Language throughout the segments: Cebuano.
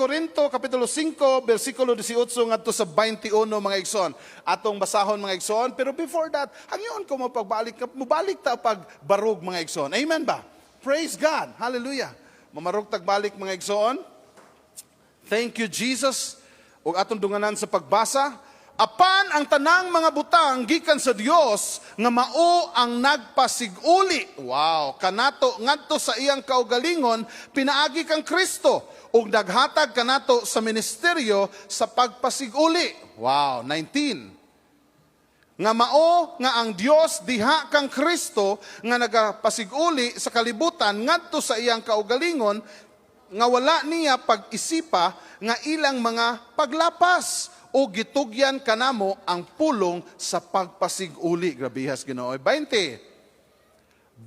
Korinto kapitulo 5 bersikulo 18 ngadto sa 21, mga igsoon. Atong basahon, mga igsoon, pero before that, hangyoon ko mo pagbalik, mubalik ta pag barog, mga igsoon. Amen ba? Praise God. Hallelujah. Mamarog tagbalik, mga igsoon. Thank you, Jesus. Ug atong dunganan sa pagbasa. Apan ang tanang mga butang gikan sa Dios nga mao ang nagpasiguli. Wow, kanato ngadto sa iyang kaugalingon pinaagi kang Kristo ug naghatag kanato sa ministeryo sa pagpasiguli. Wow, 19. Nga mao nga ang Dios diha kang Kristo nga nagapasiguli sa kalibutan ngadto sa iyang kaugalingon nga wala niya pag-isipa nga ilang mga paglapas o gitugyan kanamo ang pulong sa pagpasiguli. Grabihas Ginoo. 20.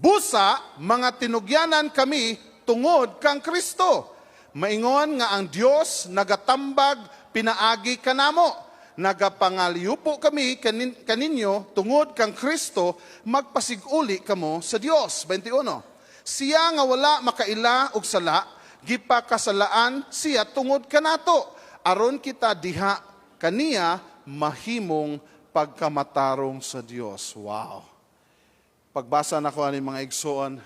Busa mga tinugyanan kami tungod kang Kristo. Maingon nga ang Dios nagatambag pinaagi kanamo. Nagapangaliupo kami kaninyo tungod kang Kristo, magpasiguli kamo sa Dios. 21. Siya nga wala makaila og sala, gipakasalaan siya tungod kanato aron kita diha kaniya mahimong pagkamatarong sa Dios. Wow. Pagbasa nako ani, mga igsoon,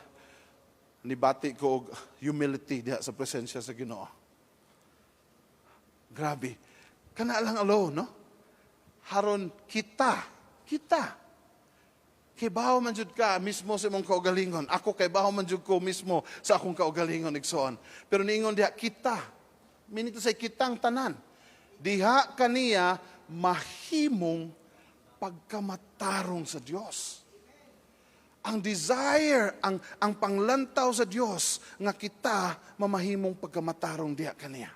nibati ko og humility diha sa presensya sa Ginoo. Grabe. Kana lang alone, no? Haron kita, kita. Kay bawo man jud ka mismo sa imong kaugalingon. Ako, kay bawo man jud ko mismo sa akong kaugalingon, igsoon. Pero niingon diha kita. Meaning to say, kitang tanan. Diha kaniya mahimong pagkamatarong sa Dios. Ang desire, ang panglantaw sa Dios nga kita mamahimong pagkamatarong diha kaniya.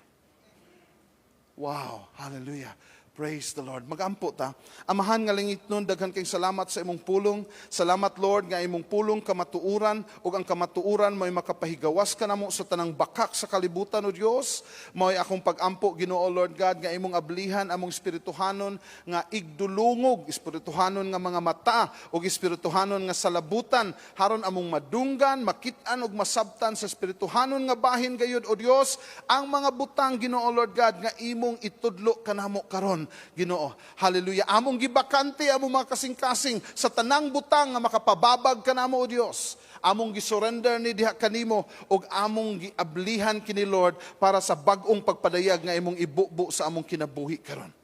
Wow, hallelujah. Praise the Lord. Magampo ta. Amahan nga langitnon, daghan kay salamat sa imong pulong. Salamat, Lord, nga imong pulong kamatuoran ug ang kamatuoran mo'y makapahigawas kanamo sa tanang bakak sa kalibutan, o Dios. Mo'y akong pagampo, Ginoo Lord God, nga imong ablihan among espirituhanon nga igdulungog, espirituhanon nga mga mata ug espirituhanon nga salabutan haron among madunggan, makit-an ug masabtan sa espirituhanon nga bahin gayud, o Dios, ang mga butang, Ginoo Lord God, nga imong itudlo kanamo karon, Ginoo. Hallelujah. Among gibakante among mga kasing-kasing sa tanang butang nga makapababag kanamo, o Dios. Among gisurrender ni diha kanimo ug among giablihan kini, Lord, para sa bag-ong pagpadayag nga imong ibubo sa among kinabuhi karon.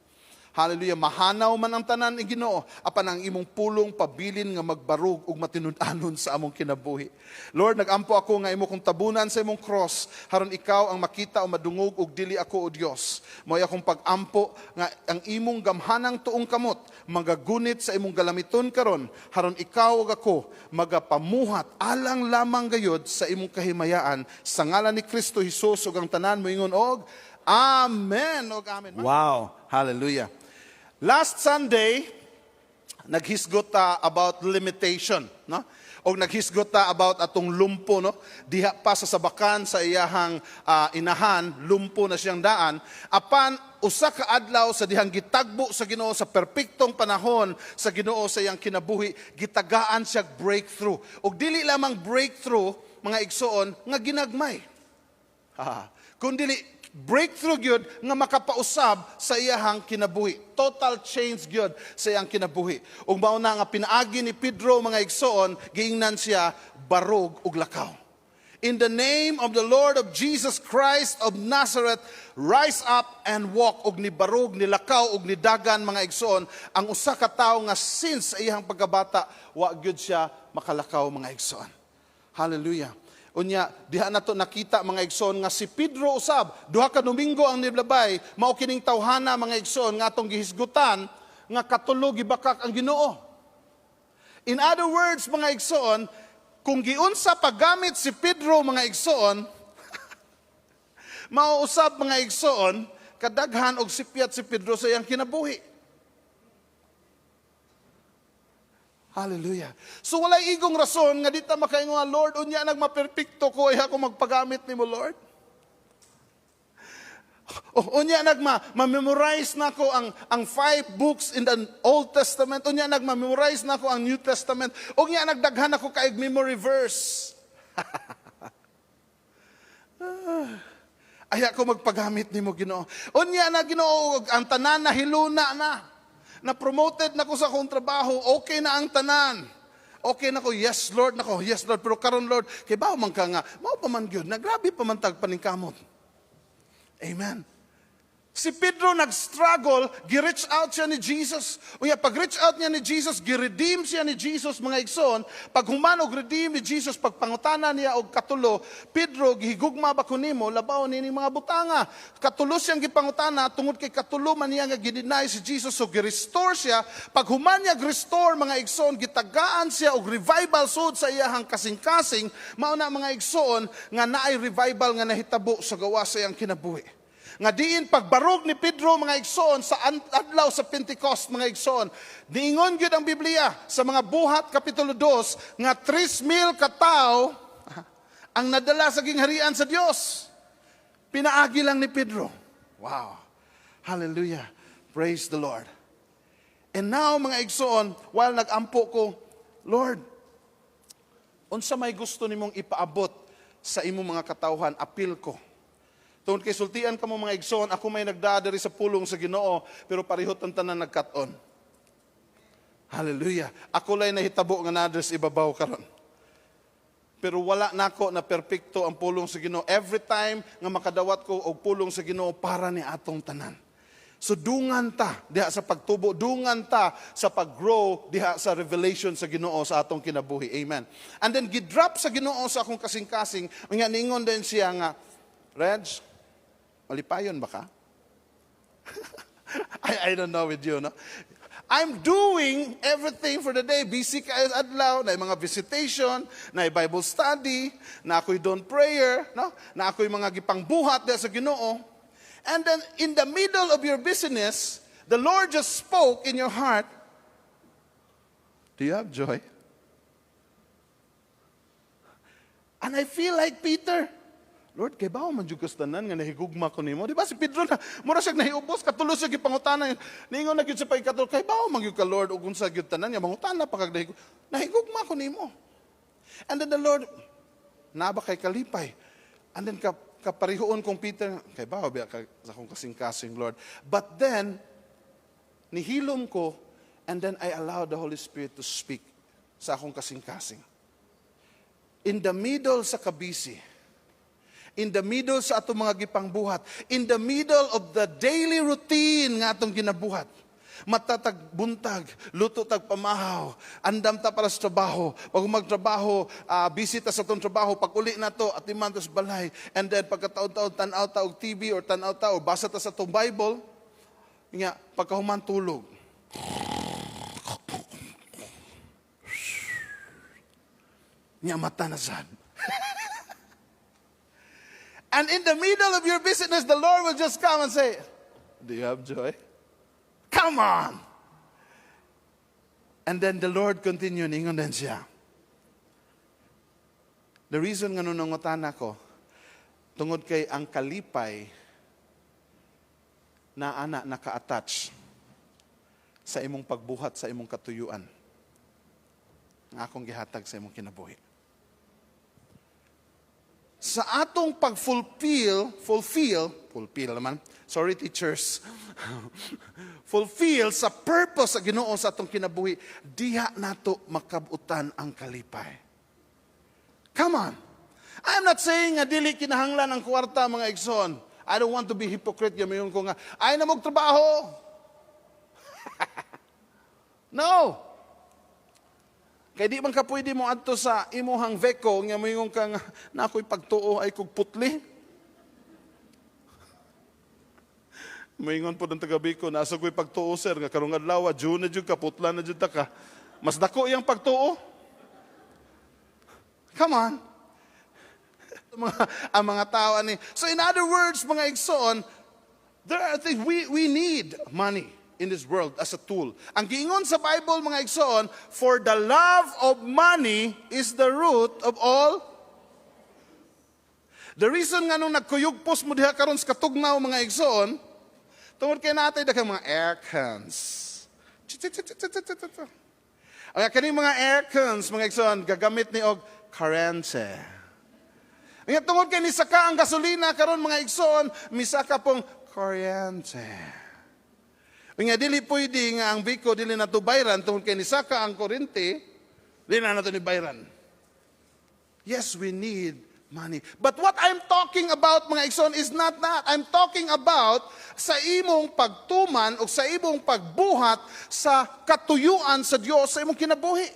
Hallelujah. Mahanaw man ang tanan, Ginoo, apan ang imong pulong pabilin nga magbarog ug matinud-anon sa among kinabuhi. Lord, nagampo ako nga imo kong tabunan sa imong cross, haron ikaw ang makita o madungog ug dili ako, o Dios. Mo'y akong pagampo nga ang imong gamhanang tuong kamot magagunit sa imong galamiton karon, haron ikaw ug ako magapamuhat alang lamang gayod sa imong kahimayaan, sa ngalan ni Kristo Jesus, ug ang tanan moingon og Amen og amen. Wow, hallelujah. Last Sunday, naghisgot ta about limitation, no? Og naghisgot ta about atong lumpo, no? Diha pa sa sabakan sa iyahang inahan, lumpo na siyang daan. Apan usa ka adlaw sa dihang gitagbo sa Ginoo sa perpektong panahon sa Ginoo sa iyang kinabuhi, gitagaan siya breakthrough. Og dili lamang breakthrough, mga igsoon, nga ginagmay. Ha. Kung dili breakthrough gyud nga makapausab sa iyahang kinabuhi. Total change gyud sa iyang kinabuhi. Ug mao na nga pinaagi ni Pedro, mga igsoon, giingnan siya, "Barog ug lakaw. In the name of the Lord of Jesus Christ of Nazareth, rise up and walk." Og nibarog, nilakaw ug nidagan, mga igsoon, ang usa ka tawo nga since sa iyang pagkabata wa gyud siya makalakaw, mga igsoon. Hallelujah. Unya, diha nato nakita, mga igsoon, nga si Pedro usab, 2 ka Domingo ang niblabay, mao kining tawhana, mga igsoon, nga atong gihisgutan nga katulo gibakak ang Ginoo. In other words, mga igsoon, kung giunsa paggamit si Pedro, mga igsoon, mao usab, mga igsoon, kadaghan og sipyat si Pedro sa iyang kinabuhi. Hallelujah. So walay igong rason nga di ta makaingon nga, "Lord, unya nagmaperpekto ko, ay ako magpagamit nimo, Lord. Oh, unya nagma ma-memorize na ko ang five books in the Old Testament. Unya nagma-memorize na ko ang New Testament. Unya nagdaghan ako kaig memory verse." Ah. Aya ko magpagamit nimo, Ginoo. Unya na, Ginoo, ang tanan na hiluna na. Na promoted na ko sa akong trabaho, okay na ang tanan. Okay na ko, yes Lord nako, yes Lord, pero karon Lord, kay bawo man ka nga, mao pa man gyud, na grabe pa man tag paningkamot. Amen. Si Pedro nag-struggle, gi-reach out siya ni Jesus. Unya, pag-reach out niya ni Jesus, gi-redeem siya ni Jesus, mga igsoon. Pag human og redeem ni Jesus, pagpangutana niya og katulo, "Pedro, gihigugma ba ko nimo, labaw nini mga butanga?" Katulo siyang gipangutana, tungod kay katulo man niya nga gi-deny si Jesus, so gi-restore siya. Pag human niya restore, mga igsoon, gitagaan siya og revival sud sa iyahang kasing-kasing. Mao na, mga igsoon, nga naay revival nga nahitabo sa gawas sa iyang kinabuhi. Nga diin pagbarog ni Pedro, mga igsoon, sa adlaw sa Pentecost, mga igsoon, niingon gyud ang Biblia sa mga Buhat kapitulo 2 nga 3,000 ka tawo ang nadala sa gingharian sa Dios. Pinaagi lang ni Pedro. Wow. Hallelujah. Praise the Lord. And now, mga igsoon, while nagampo ko, "Lord, unsa may gusto nimong ipaabot sa imong mga katawhan, apil ko." Tungod kay sultian kamo, mga igsoon, ako may nagdadari sa pulong sa Ginoo, pero parehot ang tanan nagkat-on. Hallelujah. Ako lay nahitabo nga naa sa ibabaw karon. Pero wala nako na perpekto ang pulong sa Ginoo. Every time nga makadawat ko og pulong sa Ginoo para ni atong tanan. So dungan ta diha sa pagtubo, dungan ta sa pag-grow diha sa revelation sa Ginoo sa atong kinabuhi. Amen. And then gidrop sa Ginoo sa akong kasing-kasing, nga ningon din siya nga, "Reg, malipayon ba ka?" I don't know with you, no? I'm doing everything for the day. Busy ka adlaw, na mga visitation, na Bible study, na ako'y dawn prayer, no? Na ako'y mga gipangbuhat diha sa Ginoo. And then in the middle of your business, the Lord just spoke in your heart, "Do you have joy?" And I feel like Peter. "Lord, kay bawo man jud kas tanan nga nahigugma ko nimo." Di ba si Pedro na mura siya nahiubos, katulo siya gipangutana. Niingon na gyud sa pagkatulo, "Kay bawo man gyud ka, Lord, ug unsa gyud tanan nga mangutana pa kag nahigugma ko nimo." And then the Lord, "Naa ba kay kalipay?" And then kaparihoon kong Peter, "Kay bawo biya ka sa akong kasing-kasing, Lord." But then nihilom ko and then I allowed the Holy Spirit to speak sa akong kasing-kasing. In the middle sa kabisi, in the middle sa atong mga gipangbuhat, in the middle of the daily routine nga atong ginabuhat, matatag buntag, luto tag pamahaw, andam ta para sa trabaho, pag magtrabaho, busy ta sa atong trabaho, pag uli na to, atiman ta sa balay, and then pagkataon-taon, tan-aw ta og TV or tan-aw ta or basa ta sa atong Bible, nga, pagkahuman tulog. Nya mata na sad. And in the middle of your business, the Lord will just come and say, "Do you have joy? Come on!" And then the Lord continued, ingon din siya. "The reason nga nangutana ko, tungod kay ang kalipay na ana naka-attach sa imong pagbuhat sa imong katuyuan nga akong gihatag sa imong kinabuhi." Sa atong pag-fulfill, fulfill, fulfill naman, sorry teachers, fulfill sa purpose sa Ginoo sa atong kinabuhi, diha nato makabutan ang kalipay. Come on. I'm not saying nga dili kinahanglan ang kwarta, mga igsoon. I don't want to be hypocrite. Yun ko nga, ay na trabaho. No. Kay di man ka pwede mo adto sa imuhang VECO nga moingon ka nga na ako'y pagtuo ay kog putli. Moingon po ng taga VECO, nasa ko'y pagtuo, sir, nga karong adlaw, June na jud ka, putla na jud ta ka. Mas dako iyang pagtuo. Come on. Ang mga tao ani. So in other words, mga igsoon, there are things we need money in this world as a tool. Ang giingon sa Bible, mga igsoon, "For the love of money is the root of all." The reason nga nung nagkuyugpos mo diha karon sa katugnaw, mga igsoon, tungod kay natay daghang mga aircons. Ang kaning mga aircons, mga igsoon, gagamit ni og currency. Nga tungod kay nisaka ang gasolina karon, mga igsoon, misaka pong kuryente. Nga dili pwede nga ang biko dili nato bayran tungod kay nisaka ang kuryente, dili na nato ni bayran. Yes, we need money. But what I'm talking about, mga igsoon, is not that. I'm talking about sa imong pagtuman o sa imong pagbuhat sa katuyuan sa Dios sa imong kinabuhi.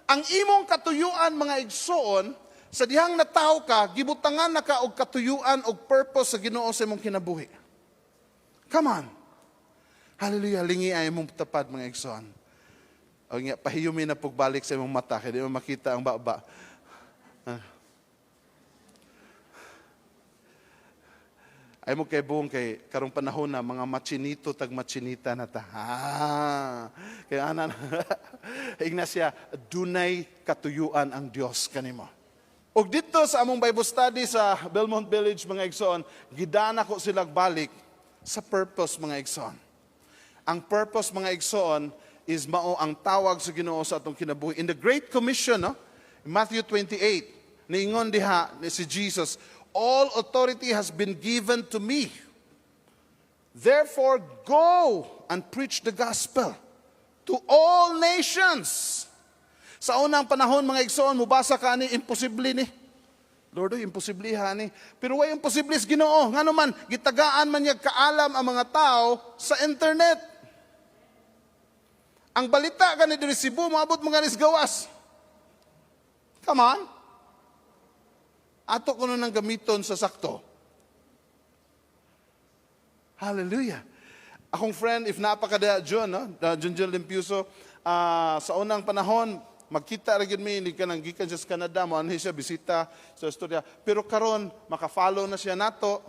Ang imong katuyuan, mga igsoon, sa dihang natawo ka, gibutangan na ka og katuyuan og purpose sa Ginoo sa imong kinabuhi. Come on. Hallelujah. Lingi ay imong tapad, mga igsoon. O nga, pahiyumi na pagbalik sa imong mata, kaya di mo makita ang baba. Ah. Ay mo kay buong kay karong panahon na mga machinito tag machinita na ta. Ah. Kaya ana Ignacia, dunay katuyuan ang Dios kanimo. Og dito sa among Bible study sa Belmont Village, mga igsoon, gidana ko sila balik sa purpose, mga igsoon. Ang purpose, mga igsoon, is mao ang tawag sa Ginoo sa atong kinabuhi. In the Great Commission, no? Matthew 28, niingon diha ni si Jesus, "All authority has been given to me. Therefore, go and preach the gospel to all nations." Sa unang panahon, mga igsoon, mubasa ka ani, imposible ni. Lord, oy, imposible ha ni. Pero way imposible sa Ginoo. Ngano man, gitagaan man niya kaalam ang mga tao sa internet. Ang balita gani diri Cebu, moabot mga nis gawas. Come on. Ato kuno nang gamiton sa sakto. Hallelujah. Akong friend, if napakada John, no? John John Limpiuso, sa unang panahon, magkita ra gyud mi ni kanang gikan siya sa Canada, mo anhi siya bisita sa istorya. Pero karon maka-follow na siya nato.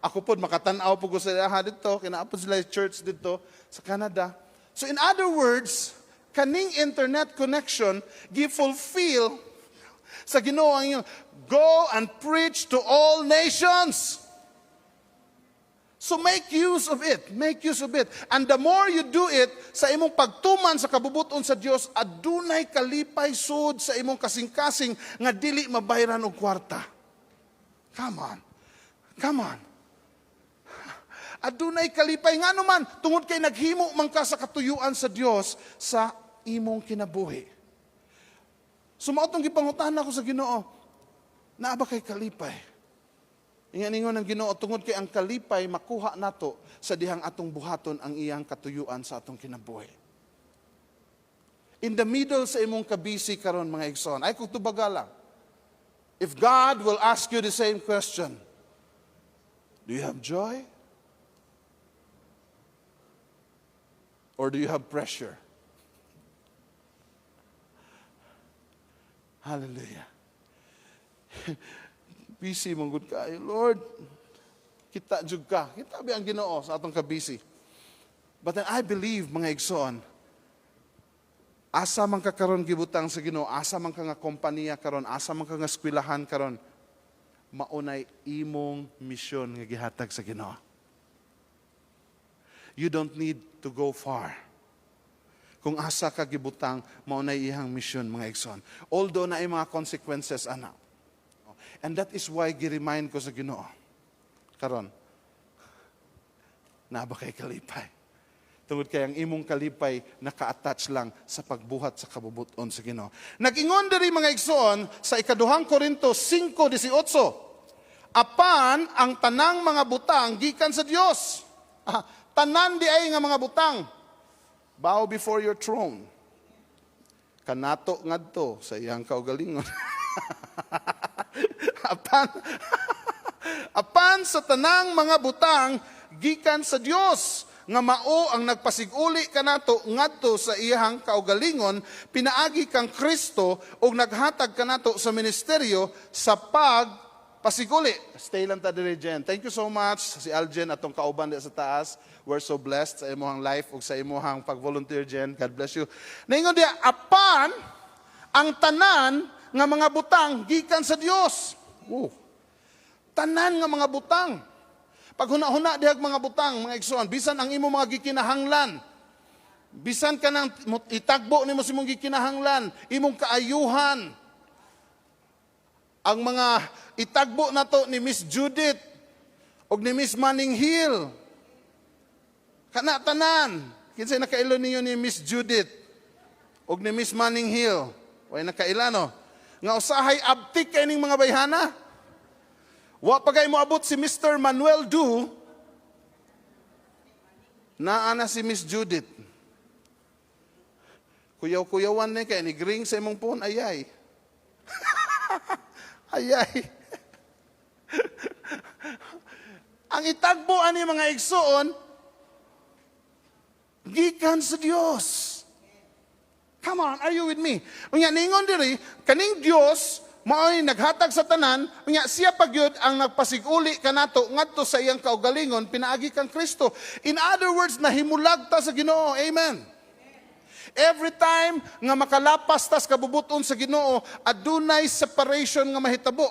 Ako pod makatan-aw pud ko sa ilaha dito, kinaapod sila sa church dito sa Canada. So in other words, kaning internet connection gi-fulfill sa Ginoo ang iyong go and preach to all nations. So make use of it. Make use of it. And the more you do it, sa imong pagtuman sa kabubuton sa Dios, adunay kalipay sud sa imong kasing-kasing nga dili mabayran og kwarta. Come on. Come on. Adunay kalipay ngano man tungod kay naghimo man ka sa katuyuan sa Dios sa imong kinabuhi. So mao tong gipangutana ko sa Ginoo, naa ba kay kalipay? Inganingon ng Ginoo, tungod kay ang kalipay makuha nato sa dihang atong buhaton ang iyang katuyuan sa atong kinabuhi. In the middle sa imong kabisi karon, mga igsoon, ay kung tubaga lang. If God will ask you the same question, do you have joy? Or do you have pressure? Hallelujah. Busy mong good kayo. Lord, kita jud ka. Kita ba ang Ginoo sa atong kabisi? But then I believe, mga igsoon, asa man ka karon gibutang sa Ginoo, asa man ka nga kompanya karon, asa man ka nga eskwelahan karon, maunay imong misyon nga gihatag sa Ginoo. You don't need to go far. Kung asa ka gibutang, maunay iyang misyon, mga igsoon. Although na mga consequences, ana. And that is why gi-remind ko sa Ginoo. Karon, naa ba kay kalipay? Tungod kay ang imong kalipay naka-attach lang sa pagbuhat sa kabubuton sa Ginoo. Nag-ingon diri, mga igsoon, sa ikaduhang Korinto 5:18. Apan ang tanang mga butang gikan sa Dios. Tanan di ay nga mga butang. Bow before your throne. Kanato ngadto sa iyang kaugalingon. Apan sa tanang mga butang gikan sa Dios nga mao ang nagpasiguli kanato ngadto sa iyang kaugalingon pinaagi kang Kristo ug naghatag kanato sa ministeryo sa pagpasiguli. Stay lang ta diri, Jen. Thank you so much si Aljen atong kauban di sa taas. We're so blessed sa imong life ug sa imong pag-volunteer, Jen. God bless you. Naingon diya, apan ang tanan nga mga butang gikan sa Dios. Wow. Tanan nga mga butang. Paghuna-huna dihag mga butang, mga igsoon, bisan ang imong mga gikinahanglan, bisan ka nang itagbo nimo sa imong gikinahanglan, imong kaayuhan, Ang mga itagbo nato ni Miss Judith og ni Miss Manning Hill. Kana tanan. Kinsay nakaila ninyo ni Miss Judith og ni Miss Manning Hill? Way nakaila, no? Nga usahay abtik kay ning mga bayhana. Wa pa kay moabot si Mr. Manuel Du, naa na si Miss Judith. Kuyaw-kuyawan ni kay ni ring sa imong phone, ayay. Ayay. Ang itagbo ani, mga igsoon, gikan sa Dios. Come on, are you with me? Unya ningon diri, kaning Dios mao'y naghatag sa tanan, unya siya pa gyud ang nagpasiguli kanato ngadto sa iyang kaugalingon pinaagi kang Kristo. In other words, nahimulag ta sa Ginoo. Amen. Every time nga makalapas tas kabubuton sa Ginoo, adunay separation nga mahitabo.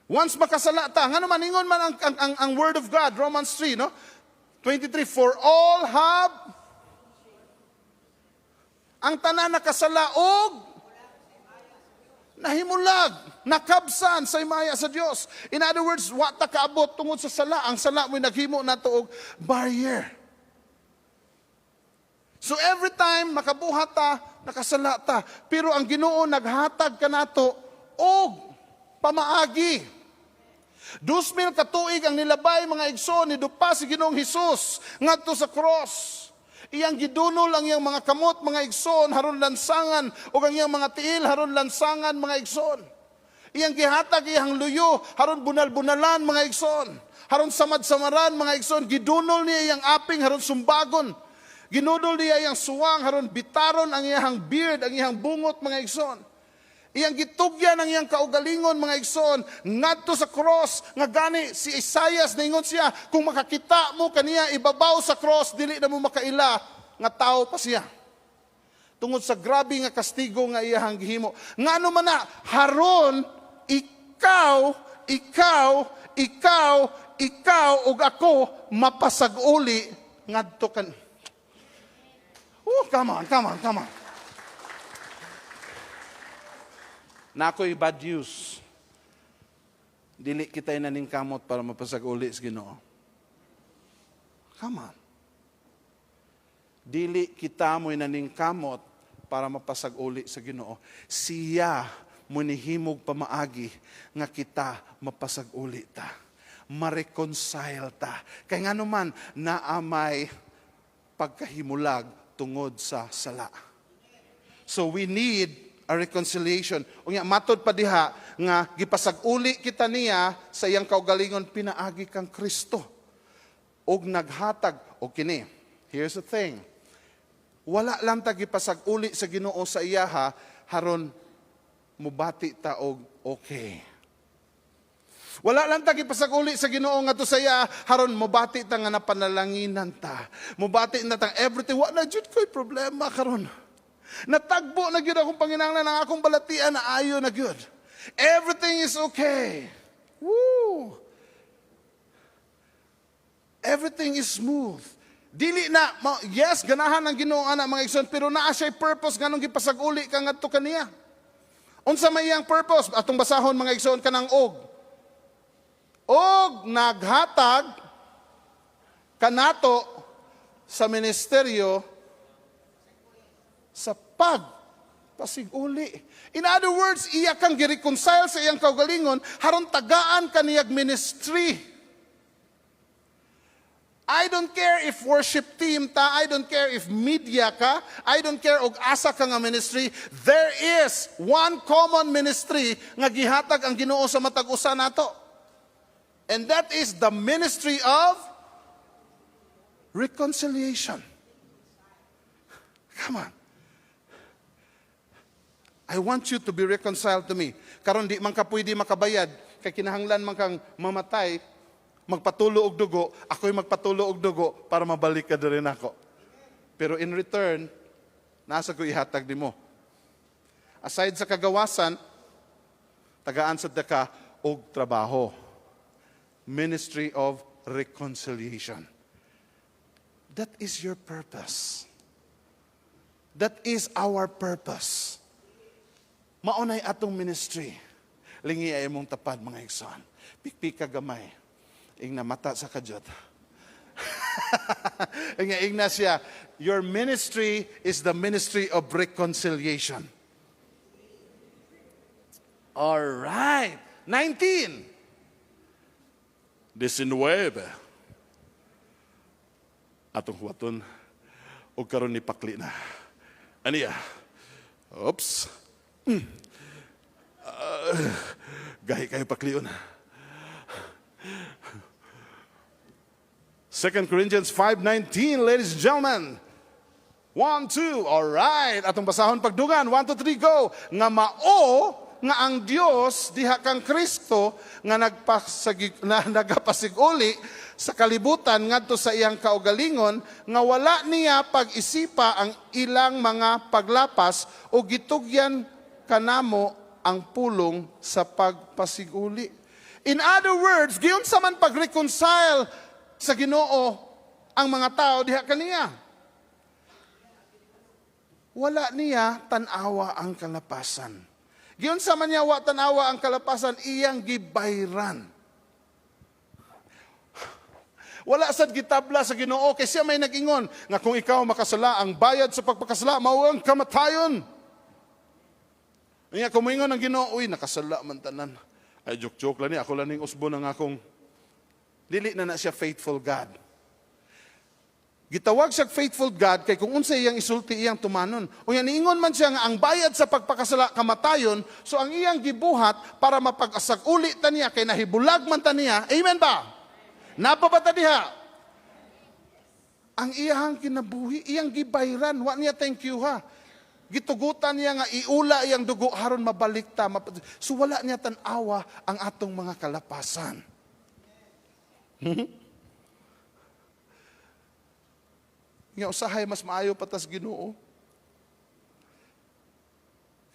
Once makasala ta, ngano man ingon man ang word of God, Romans 3, no? 23, "For all have," ang tanan nakasala og nahimulag, nakabsan sa himaya sa Dios. In other words, wa ta kaabot tungod sa sala. Ang sala mo'y naghimo nato og barrier. So every time makabuhat ta, nakasala ta. Pero ang Ginoo naghatag kanato og pamaagi. 2000 ka tuig ang nilabay, mga igsoon, nidupa si Ginoong Hesus ngadto sa cross. Iyang gidunol ang iyang mga kamot, mga igsoon, haron lansangan, ug ang iyang mga tiil, haron lansangan, mga igsoon. Iyang gihatag iyang luyo, haron bunal-bunalan, mga igsoon. Haron samad-samaran, mga igsoon. Gidunol niya iyang aping, haron sumbagon. Ginudol niya iyang suwang, haron bitaron ang iyang beard, ang iyang bungot, mga igsoon. Iyang gitugyan ang iyang kaugalingon, mga igsoon, ngadto sa cross. Nga gani si Isaias ningon siya, kung makakita mo kaniya ibabaw sa cross, dili na mo makaila nga tao pa siya. Tungod sa grabe nga kastigo nga iyahang gihimo. Ngano man na, haron ikaw, ikaw, ikaw, ikaw ug ako mapasag-uli ngadto kan. Oh, come on, come on, come on. Nakoy bad news. Dili kita naningkamot para mapasag-uli sa Ginoo. Come on. Dili kita mo'y naningkamot para mapasag-uli sa Ginoo. Siya mo nihimog pamaagi nga kita mapasag-uli ta. Ma-reconcile ta. Kay nga naman, naamay pagkahimulag tungod sa sala. So we need a reconciliation. Unya matod pa diha nga gipasag-uli kita niya sa iyang kaugalingon pinaagi kang Kristo. Og naghatag og kini. Here's the thing. Wala lang ta gipasag-uli sa Ginoo sa iyaha haron mubati ta og okay. Wala lang ta gipasag-uli sa Ginoo ngadto sa iya haron mubati ta nga napanalanginan ta. Mubati na ta everything, wa na jud koy problema karon. Natagbo na gyud akong panginahanglan, ang akong balatian na ayo na gyud. Everything is okay. Woo! Everything is smooth. Dili na, yes, ganahan ang Ginoo ana, mga igsoon, pero naa siya'y purpose nganong gipasag-uli ka ngadto kaniya. Unsa may iyang purpose? Atong basahon, mga igsoon, kanang og. Og naghatag kanato sa ministeryo sa pagpasiguli. In other words, iya kang gireconcile sa iyang kaugalingon haron tagaan kaniyag ministry. I don't care if worship team ta, I don't care if media ka, I don't care og asa ka nga ministry, there is one common ministry nga gihatag ang Ginoo sa matag usa nato. And that is the ministry of reconciliation. Come on. I want you to be reconciled to me. Karon di man ka pwede makabayad, kay kinahanglan man kang mamatay, magpatulo og dugo, ako'y magpatulo og dugo para mabalik ka diri nako. Pero in return, nasa ko ihatag nimo. Aside sa kagawasan, tagaan sa ka og trabaho. Ministry of reconciliation. That is your purpose. That is our purpose. Mao nay atong ministry. Lingi ay imong tapad, mga igsoon. Pikpika gamay. Ingna mata sa kadyot. Ingna, ingna siya, your ministry is the ministry of reconciliation. All right. 19. 19. Atong huwaton og karon ni pakli na. Aniya? Oops. Gahi kayo paklion. 2 Corinthians 5:19, ladies and gentlemen. 1, 2, all right. Atong basahon pagdugan. 1, 2, 3, go. Nga mao nga ang Dios diha kang Kristo nga nagpasagi, na nagapasig-uli sa kalibutan ngadto sa iyang kaugalingon nga wala niya pag-isipa ang ilang mga paglapas o gitugyan kanamo ang pulong sa pagpasiguli. In other words, giunsa man pag-reconcile sa Ginoo ang mga tao diha kaniya? Wala niya tan-awa ang kalapasan. Giunsa man niya wa tan-awa ang kalapasan? Iyang gibayran. Wala sad gitabla sa Ginoo kay siya may nag-ingon nga kung ikaw makasala, ang bayad sa pagpakasala mao ang kamatayon. Nya kung moingon ang Ginoo, "Uy, nakasala man tanan. Ay, joke-joke lang ni, ako lang ning usbo ng akong," dili na na siya faithful God. Gitawag siya faithful God kay kung unsa iyang isulti, iyang tumanon. Unya niingon man siya nga ang bayad sa pagpakasala kamatayon, so ang iyang gibuhat para mapag-asag-uli ta niya kay nahibulag man ta niya. Amen ba? Naa pa ba ta diha? Ang iyang kinabuhi, iyang gibayran, wa niya thank you ha. Gitugutan niya nga iula iyang dugo aron mabalik ta. So wala niya tan-awa ang atong mga kalapasan. Nga usahay mas maayo pa tas Ginoo.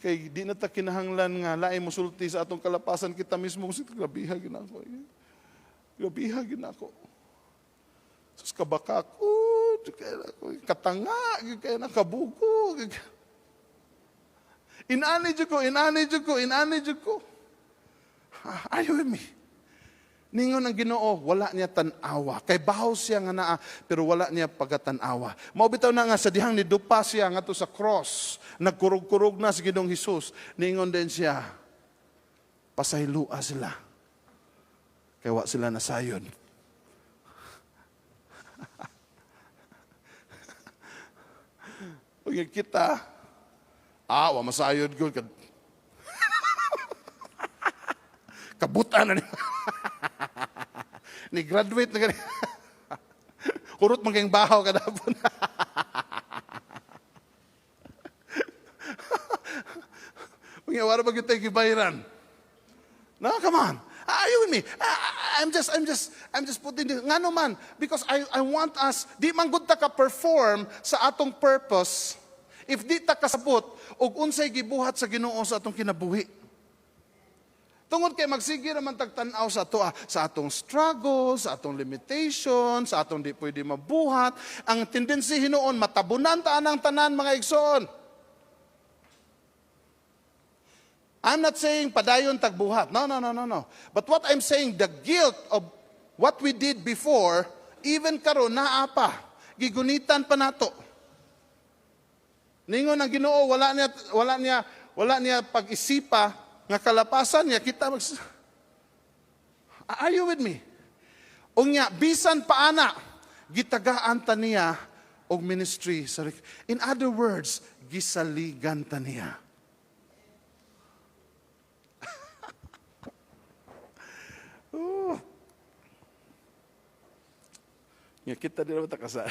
Kay di na ta kinahanglan nga lain mosulti sa atong kalapasan, kita mismo kasi grabiha ginako. Grabiha ginako. Sus, kabaka ko, katanga, kaya nakabugo. Inani jud ko, inani jud ko, inani jud ko. Are you with me? Ningon ang Ginoo, wala niya tan-awa. Kay bahaw siya nga naa, pero wala niya pagatan-awa. Mao bitaw na nga sa dihang nidupa siya ngadto sa cross, nagkurog-kurog na si Ginoong Hesus, ningon din siya, "Pasaylua sila. Kay wa sila nasayon." Ug kita, wa masayod gud. Kabutan na niya. Ni graduate na gani. Kurot man kayong bahaw kadapon. Unya wala ba gyud tay gibayran? No, come on. Are you with me? I'm just putting this. Ngano man? Because I want us, di man gud ta ka perform sa atong purpose if di ta kasabot og unsay gibuhat sa Ginoo sa atong kinabuhi. Tungod kay magsige naman tagtan-aw sa ato, sa atong struggle, sa atong limitation, sa atong di pwede mabuhat. Ang tendency hinuon, matabunan ta anang tanan, mga igsoon. I'm not saying padayon tagbuhat. No, no, no, no, no. But what I'm saying, the guilt of what we did before, even karon naa pa. Gigunitan pa nato. Ningon ang Ginoo, wala niya pag-isipa nga kalapasan niya, kita mag. Are you with me? Unya, bisan paana, gitagaan ta niya og ministry. In other words, gisaligan ta niya. Oh. Nga kita di naman takasa.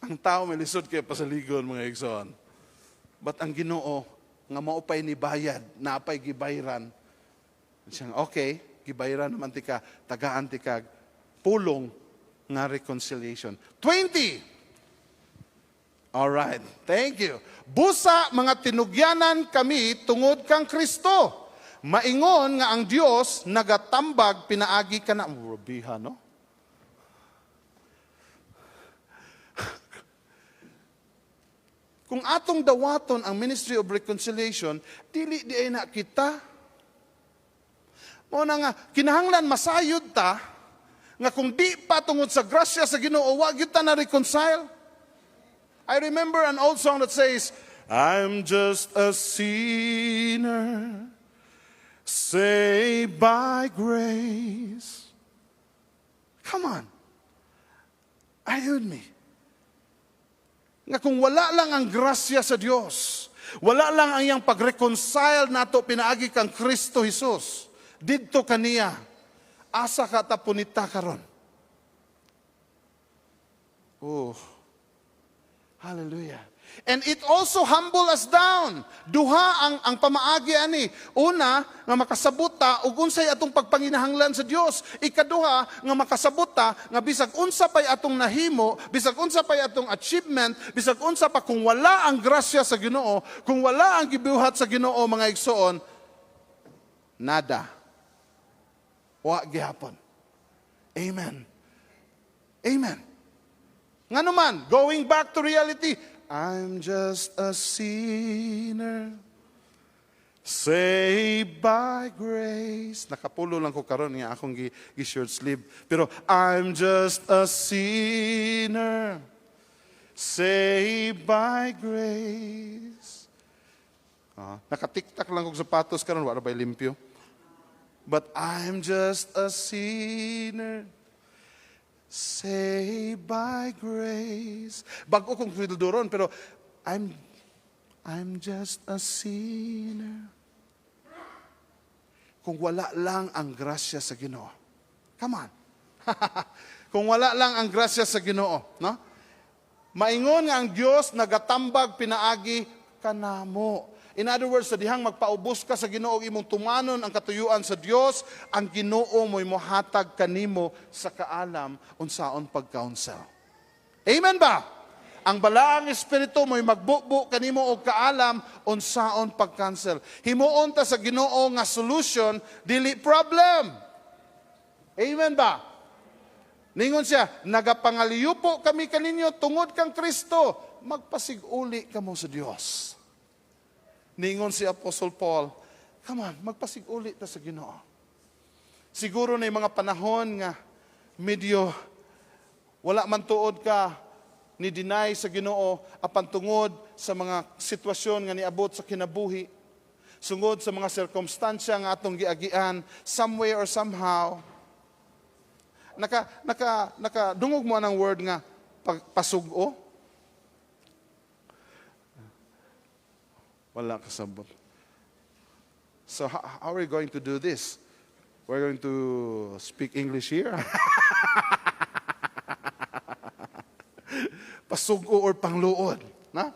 Ang tao may lisod kay pasaligon, mga igsoon. But ang Ginoo nga maupay ni bayad, napay gibayran. Siyang, okay, gibayran naman tika, tagaan tika, pulong nga reconciliation. 20! Alright, thank you. Busa mga tinugyanan kami tungod kang Kristo. Maingon nga ang Dios nagatambag pinaagi ka na. Rabiha, no? Kung atong dawaton ang ministry of reconciliation, dili diay na kita. Mao na nga kinahanglan masayod ta nga kung di pa tungod sa grasya sa Ginoo, wa gyud ta na reconcile. I remember an old song that says, "I'm just a sinner saved by grace." Come on. Are you with me? Nga kung wala lang ang grasya sa Dios, wala lang ang iyang pag-reconcile nato pinaagi kang Kristo Jesus, didto kaniya, asa ka ta punita karon? Oh. Hallelujah. And it also humble us down. Duha ang pamaagi ani. Una, nga makasabot ta ug unsay atong pagpanginahanglan sa Dios. Ikaduha, nga makasabot ta nga bisag unsa pay atong nahimo, bisag unsa pay atong achievement, bisag unsa pa, kung wala ang grasya sa Ginoo, kung wala ang gibuhat sa Ginoo, mga igsoon, nada. Wa gihapon. Amen. Amen. Ngano man, going back to reality, I'm just a sinner saved by grace. Nakapulo lang ko karon nga akong gi short sleeve. Pero I'm just a sinner saved by grace. Ah, nakatiktak lang kog sapatos karon, wala ba'y limpyo? But I'm just a sinner saved by grace. Bago kong duron, pero I'm just a sinner. Kung wala lang ang grasya sa Ginoo. Come on. Kung wala lang ang grasya sa Ginoo, no? Maingon nga ang Dios nagatambag pinaagi kanamo. In other words, sa dihang magpaubos ka sa Ginoo, imong tumanon ang katuyuan sa Dios, ang Ginoo mo'y mohatag kanimo sa kaalam unsaon pag-counsel. Amen ba? Ang Balaang Espiritu mo'y magbubo kanimo og kaalam unsaon pag-counsel. Himuon ta sa Ginoo nga solution, dili problem. Amen ba? Ningon siya, "Nagapangaliyupo kami kaninyo tungod kang Kristo, magpasiguli kamo sa Dios." Ningon si Apostle Paul, come on, magpasiguli ta sa Ginoo. Siguro na yung mga panahon nga medyo wala man tuod ka ni deny sa Ginoo, apan tungod sa mga sitwasyon nga niabot sa kinabuhi, sungod sa mga sirkumstansya nga atong giagian, some way or somehow, naka dungog mo ang word nga pasugo? Wala kasabot. So how are we going to do this? We're going to speak English here? Pasugo or pangluod. Na?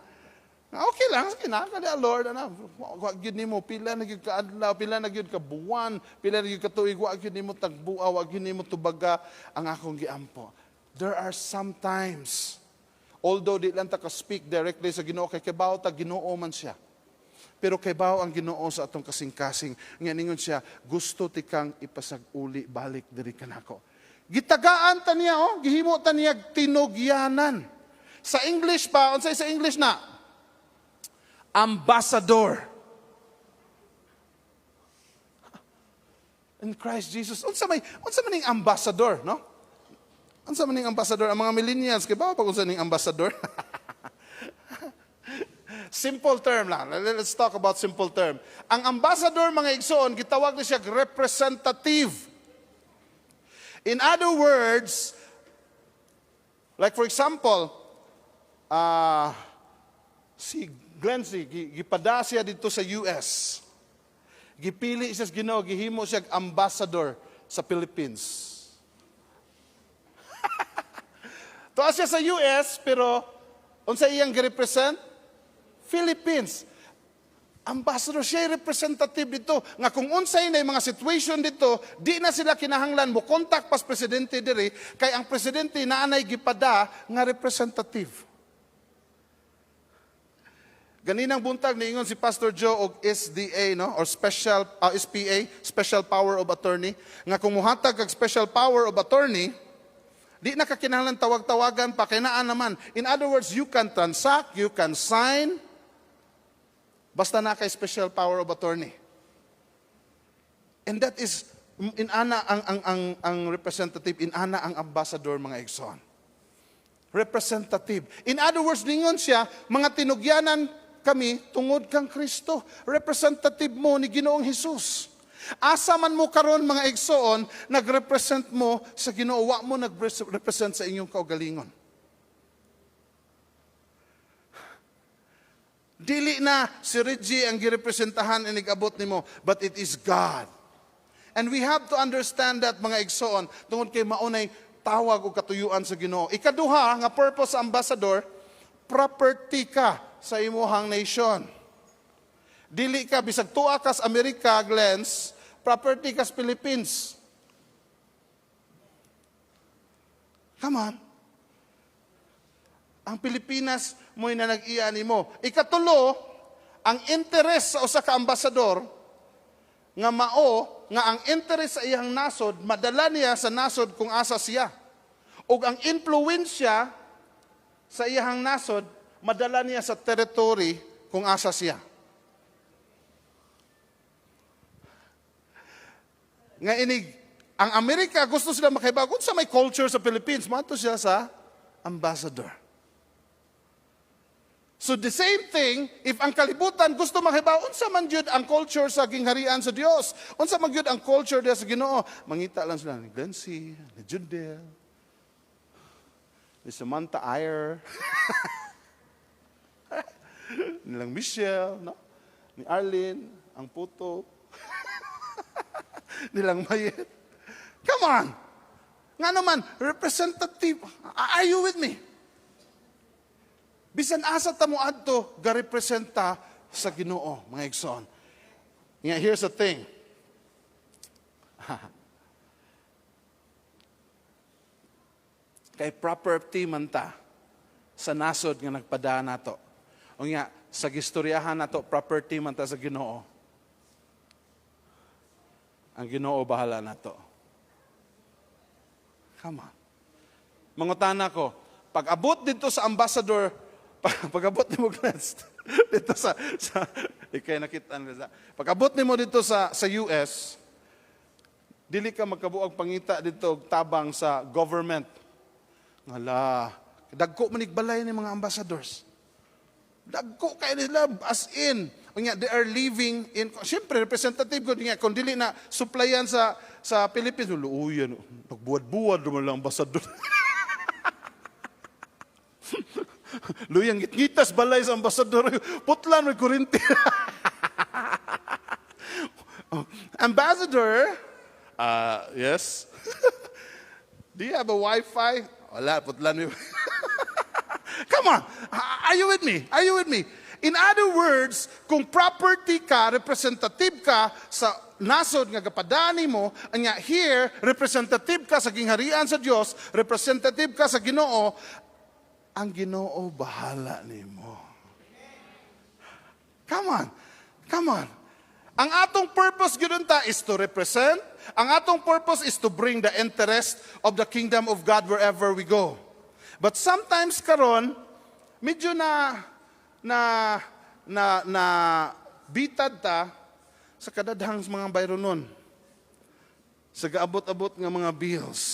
Okay lang, sige na, kada Lord, ana, wa gyud nimo pila na gyud ka adlaw, pila na gyud ka buwan, pila na gyud ka tuig, wa gyud nimo tagbua, wa gyud nimo tubaga ang akong giampo. There are sometimes, although di lang ta ka speak directly sa Ginoo kay kibaw ta Ginoo man siya. Pero kaybaw ang Ginoo sa atong kasing-kasing. Nga ningon siya, "Gusto tikang ipasag-uli balik diri kanako." Gitagaan ta niya, oh, gihimo ta niya tinugyanan. Sa English pa, unsay sa English na? Ambassador. In Christ Jesus. Unsa man ning ambassador, no? Unsa man ning ambassador? Ang mga millennials, kay ba pag unsa ning ambassador? Simple term lang. Let's talk about simple term. Ang ambassador, mga igsoon, gitawag ni siya representative. In other words, like for example, si Glency, gipada siya dito sa US. Gipili siya sa Ginoo, gihimo siya ambassador sa Philippines. Tuwa siya sa US, pero unsa iyang girepresent? Philippines. Ambassador siya, representative dito. Nga kung unsay na yung mga situation dito, di na sila kinahanglan mo contact pas presidente diri, kay ang presidente naanay gipada nga representative. Ganinang buntag niingon si Pastor Joe og SDA, no, or special SPA, Special Power of Attorney, nga kung muhatag kag special power of attorney, Di na ka kinahanglan tawag-tawagan pa, kay naa naman. In other words, you can transact, you can sign, basta naa kay special power of attorney. And that is, inana ang representative, inana ang ambassador, mga igsoon. Representative. In other words, ningon siya, mga tinugyanan kami tungod kang Kristo. Representative mo ni Ginoong Hesus. Asa man mo karon, mga igsoon, nagrepresent mo sa Ginoo, wa mo nagrepresent sa inyong kaugalingon. Dili na si Reggie ang girepresentahan inig-abot nimo, but it is God. And we have to understand that, mga igsoon, tungod kay maunay tawag o katuyuan sa Ginoo. Ikaduha nga purpose sa ambassador, property ka sa imuhang nation. Dili ka bisag tuwa kas Amerika, Glens, property kas Philippines. Come on. Ang Pilipinas mo'y na nag-iya nimo. Ikatulo, ang interest sa usa ka ambasador nga mao nga ang interest sa iyang nasod madala niya sa nasod kung asa siya. Ug ang impluwensya sa iyang nasod madala niya sa territory kung asa siya. Nga inig ang Amerika gusto sila makaibaw sa may culture sa Philippines, moadto siya sa ambassador. So the same thing, if ang kalibutan gusto makibaw, unsa man gyud ang culture sa gingharian sa Dios? Unsa man gyud ang culture diha sa Ginoo? Mangita lang sila ni Glency, ni Jundel, ni Samantha Ayer, nilang Michelle, no? Ni Arlene, ang puto, nilang Mayet. Come on! Nga naman, representative, are you with me? Bisan asa ta mo adto, garepresenta sa Ginoo, mga igsoon. Nga, here's the thing. Kay property man ta sa nasod nga nagpadaan nato. O nga, sa gistoryahan nato, property man ta sa Ginoo. Ang Ginoo bahala nato. Come on. Mangutana ko, pag abot dito sa ambassador, pag-abot nimo, Glens, dito sa ikay nakita nila. Pag-abot nimo dito sa US, dili ka magkabuag pangita dito og tabang sa government. Ngala, dagko man balay ni mga ambassadors. Dagko kay nila as in. Unya, they are living in, siyempre representative ko nga kung dili na supplyan sa Philippines, luuyan, nagbuwad-buwad naman lang ambassador. Luyang gitgitas balay sa ambasador. Putlan may kurinti. Ambassador, yes. Do you have a Wi-Fi? Wala, putlan may. Come on. Are you with me? Are you with me? In other words, kung property ka, representative ka sa nasod nga gapadani mo, anya here, representative ka sa gingharian sa Dios, representative ka sa Ginoo, ang Ginoo bahala nimo. Come on. Come on. Ang atong purpose gyud unta is to represent. Ang atong purpose is to bring the interest of the kingdom of God wherever we go. But sometimes karon medyo na bitad ta sa kadadhang mga bayronon. Sa gaabot-abot nga mga bills.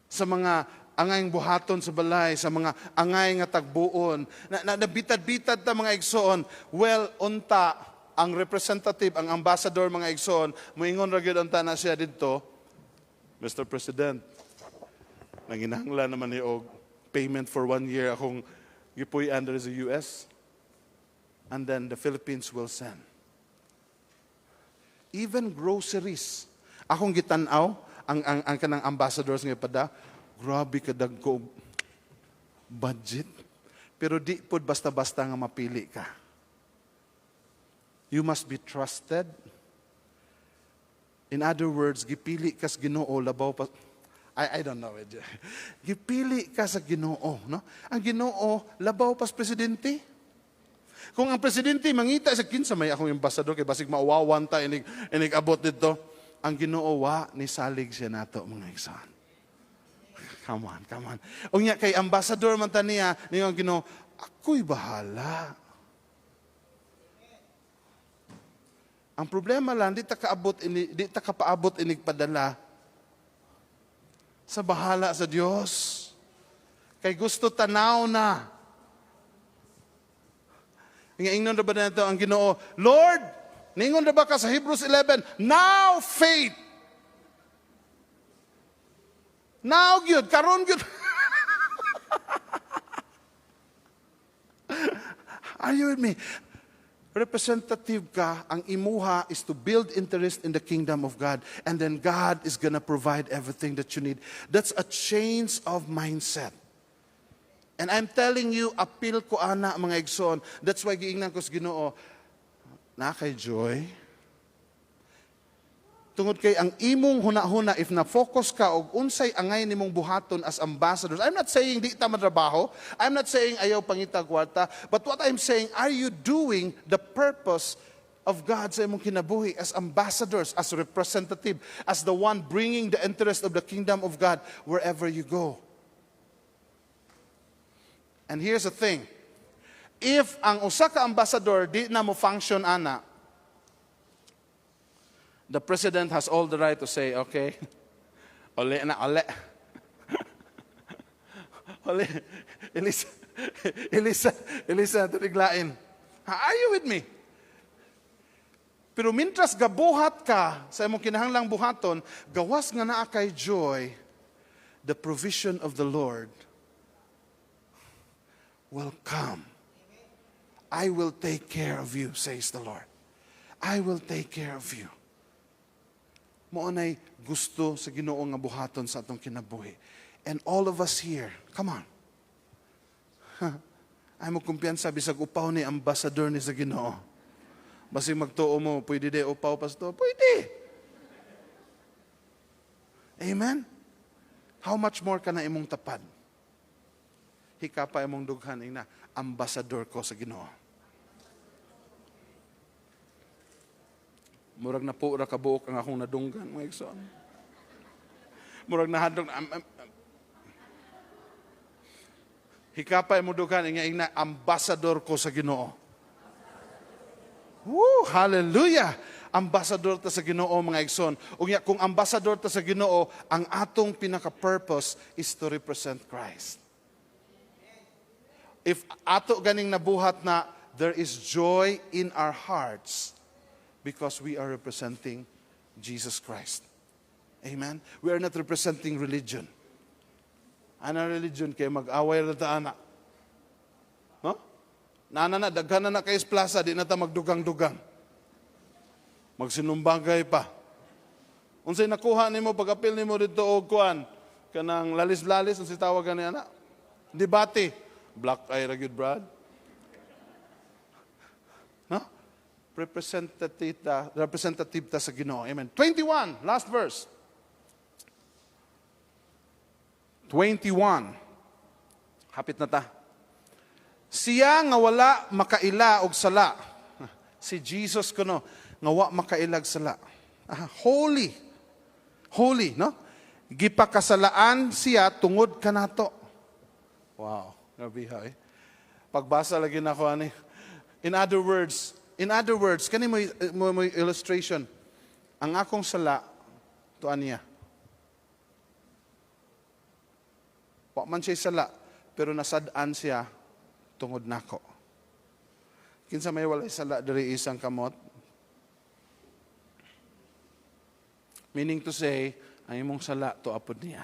Sa mga angay buhaton sa balay, sa mga angay nga tagbuon, na nabitad-bitad ta, mga igsoon. Well, unta, ang representative, ang ambassador, mga igsoon, moingon ra gyud unta na siya didto, "Mr. President, nanginahanglan naman ni og payment for one year akong gipuy under sa US." And then the Philippines will send. Even groceries. Akong gitan-aw, ang kanang ambassadors nga pada, grabe kadagko budget. Pero di pod basta-basta nga mapili ka. You must be trusted. In other words, gipili ka sa Ginoo labaw pa. I don't know. Gipili ka sa Ginoo, no? Ang Ginoo labaw pas presidente. Kung ang presidente mangita sa kinsa may akong ambassador kay basig mauwawan ta inig abot didto, ang Ginoo wa ni salig siya nato, mga igsoon. Come on, come on. Unya kay ambassador man ta niya, ningon Ginoo, ako'y bahala. Ang problema lang, di ta kapaabot inig padala sa bahala sa Dios. Kay gusto tanaw na. Nga ingnon ra ba nato ang Ginoo, "Lord, ningon ra ba ka sa Hebrews 11, now faith." Now gyud, karon gyud. Are you with me? Representative ka, ang imuha is to build interest in the kingdom of God. And then God is gonna provide everything that you need. That's a change of mindset. And I'm telling you, appeal ko ana, mga igsoon. That's why giingnan ko sa Ginoo, na kay joy. Tungod kay ang imong huna-huna, if na-focus ka og unsay angay nimong buhaton as ambassadors. I'm not saying di ta matrabaho. I'm not saying ayaw pangita kwarta. But what I'm saying, are you doing the purpose of God sa imong kinabuhi as ambassadors, as representative, as the one bringing the interest of the kingdom of God wherever you go? And here's the thing. If ang usa ka ambassador di na mo function ana, the president has all the right to say, "Okay, ole na, ole. Ole, Elisa, Elisa, Elisa, turiglain." Are you with me? Pero mintras gabuhat ka sa imong kinahanglang buhaton, gawas nga naa kay joy, the provision of the Lord will come. "I will take care of you," says the Lord. "I will take care of you." Mao nay gusto sa Ginoo nga buhaton sa atong kinabuhi. And all of us here, come on. Ay mo kumpiyansa bisag upaw ni ambassador ni sa Ginoo. Basig magtuo mo, "Pwede di upaw, pastor?" Pwede. Amen? How much more ka na imong tapad? Hikapa imong dughan, ingna, "Ambassador ko sa Ginoo." Murag na po ra kabuok ang akong nadunggan, mga igsoon. Murag nahadlok. Hikapa imong dughan, ingna, "Ambassador ko sa Ginoo." Woo, hallelujah! Ambassador ta sa Ginoo, mga igsoon. Ug kung ambassador ta sa Ginoo, ang atong pinaka-purpose is to represent Christ. If ato ganing nabuhat na, there is joy in our hearts because we are representing Jesus Christ. Amen? We are not representing religion. Ana religion kay mag-away ra ta ana. No? Nana na, daghan na na kay plaza, di na ta magdugang-dugang. Magsinumbagay pa. Unsay nakuha nimo pag-apil nimo didto og kuan kanang lalis-lalis, unsay tawag gani ana? Debate. Black eye ra gyud, Brad. No? Representative ta sa Ginoo. Amen. 21, last verse. 21. Hapit na ta. Siya nga wala makaila og sala. Si Jesus kuno nga wa makailag sala. Holy. Holy, no? Gipakasalaan siya tungod kanato. Wow, grabe ha eh. Pagbasa lagi na ako ani. In other words, kani mo illustration. Ang akong sala tuan niya. Wa man siya sala, pero nasad-an siya tungod nako. Kinsa may walay sala diri, isang kamot? Meaning to say, ang imong sala tuapod niya.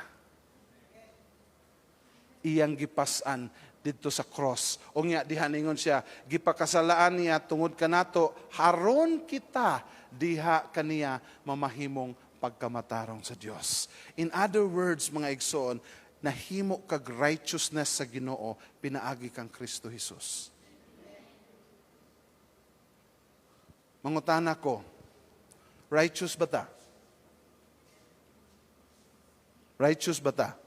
Iyang gipas-an didto sa cross. O nga, diha ningon siya, gipakasalaan niya tungod kanato, haron kita diha kaniya mamahimong pagkamatarong sa Dios. In other words, mga igsoon, nahimo kag righteousness sa Ginoo pinaagi kang Kristo Jesus. Mangutana ko, righteous ba ta? Righteous ba ta?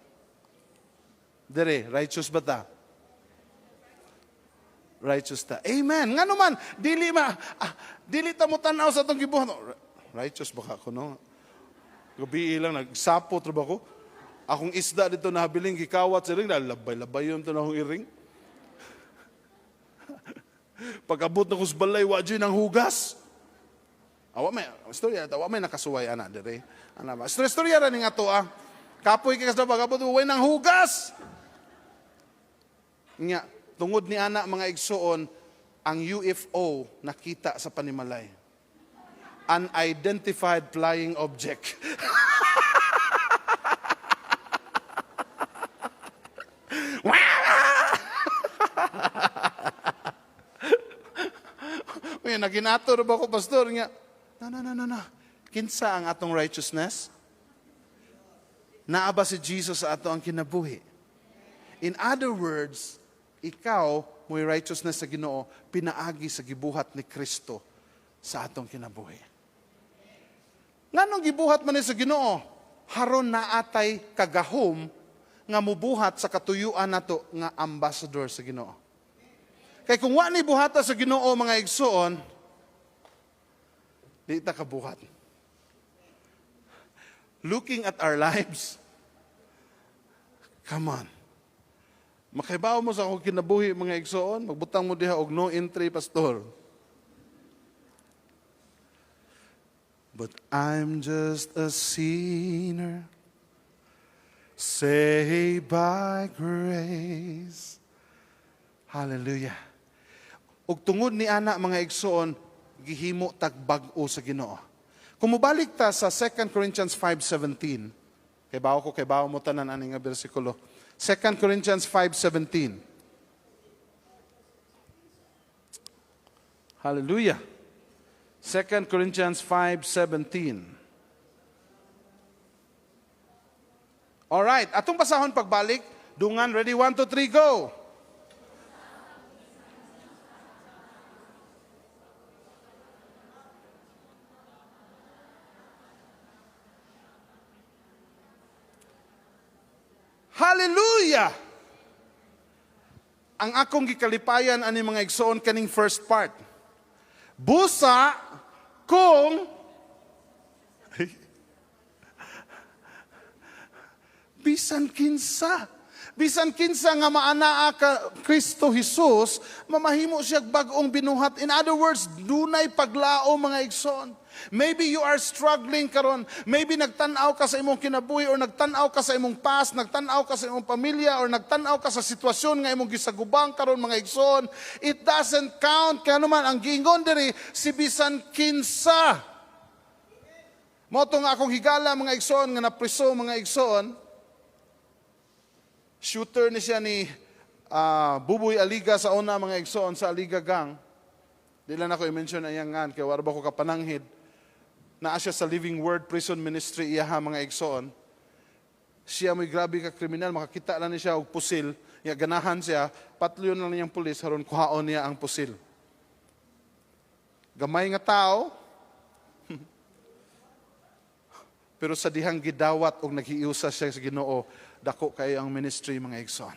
Dire, righteous ba ta? Righteous ta. Amen. Nga naman, dili ta mo tan-aw sa atong gibuhat. Righteous ba ka ko, no? Gabi lang, nagsapot ra ba ko? Akong isda dito nahabiling gikawat sa iring, labay-labay yun ito na akong iring. Pag-abot na ko sa balay, wa ng hugas. Awa may, istorya, awa may nakasuway, ana, dire. Ana ba? Istorya, istorya ra ni nga to, ah. Kapoy kay sa pag-abot, way ng hugas. Nga, tungod ni ana mga igsuon, ang UFO nakita sa panimalay. Unidentified flying object. Uy, naginato ba ko, pastor? Nga, no, no, no, no, no. Kinsa ang atong righteousness? Naa ba si Jesus sa ato ang kinabuhi? In other words, ikaw mo'y righteousness sa Ginoo, pinaagi sa gibuhat ni Kristo sa atong kinabuhi. Nganong gibuhat man ni sa Ginoo? Haron naatay kagahom nga mubuhat sa katuyuan nato nga ambassador sa Ginoo. Kay kung wa ni buhata sa Ginoo mga igsuon, di ta kabuhat. Looking at our lives, come on. Makaibaw mo sa akong kinabuhi mga igsuon, magbutang mo diha og no entry, pastor. But I'm just a sinner, saved by grace. Hallelujah. Ug tungod ni ana mga igsuon, gihimo tag bag-o sa Ginoo. Kung mobalik ta sa 2 Corinthians 5:17, kay bawo ko, kay bawo mo tanan ani nga bersikulo. 2 Corinthians 5:17. Hallelujah. 2 Corinthians 5:17. All right, atong basahon pagbalik. Dungan, ready? 1, 2, 3, go. Hallelujah! Ang akong gikalipayan ani mga igsoon kaning first part. Busa kung bisan kinsa. Bisan kinsa nga maanaa ka Kristo Jesus, mamahimo siya bag-ong binuhat. In other words, dunay paglao mga igsoon. Maybe you are struggling karon. Maybe nagtan-aw ka sa imong kinabuhi or nagtan-aw ka sa imong past, nagtan-aw ka sa imong pamilya or nagtan-aw ka sa sitwasyon nga imong gisagubang karon mga igsoon. It doesn't count kaya naman ang giingon diri si bisan kinsa. Mao to nga akong higala mga igsoon nga napriso mga igsoon. Shooter ni siya ni Buboy Aliga sa una mga igsoon sa Aliga Gang. Di lang ako i-mention ang iyang ngan kay wala ba ko kapananghid. Naa siya sa Living Word Prison Ministry iyaha mga igsoon. Siya mo'y grabe ka kriminal, makakita lang ni siya og pusil, ya ganahan siya, patluyon lang niyang pulis haron kuhaon niya ang pusil. Gamay nga tao, pero sa dihang gidawat og naghiusa siya sa Ginoo, dako kayo ang ministry mga igsoon.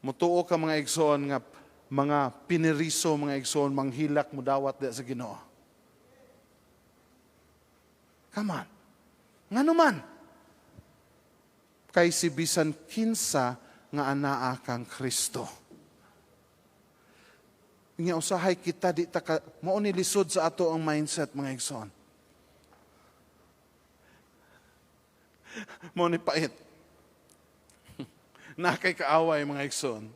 Mutuo ka mga igsoon nga mga piniriso mga igsoon manghilak mo dawat diha sa Ginoo. Come on. Ngano man? Kay si bisan kinsa nga anaa kang Kristo. Nga usahay kita di ta ka, mao ni lisod sa ato ang mindset mga igsoon. Mao ni pait. Nakay kaaway mga igsoon.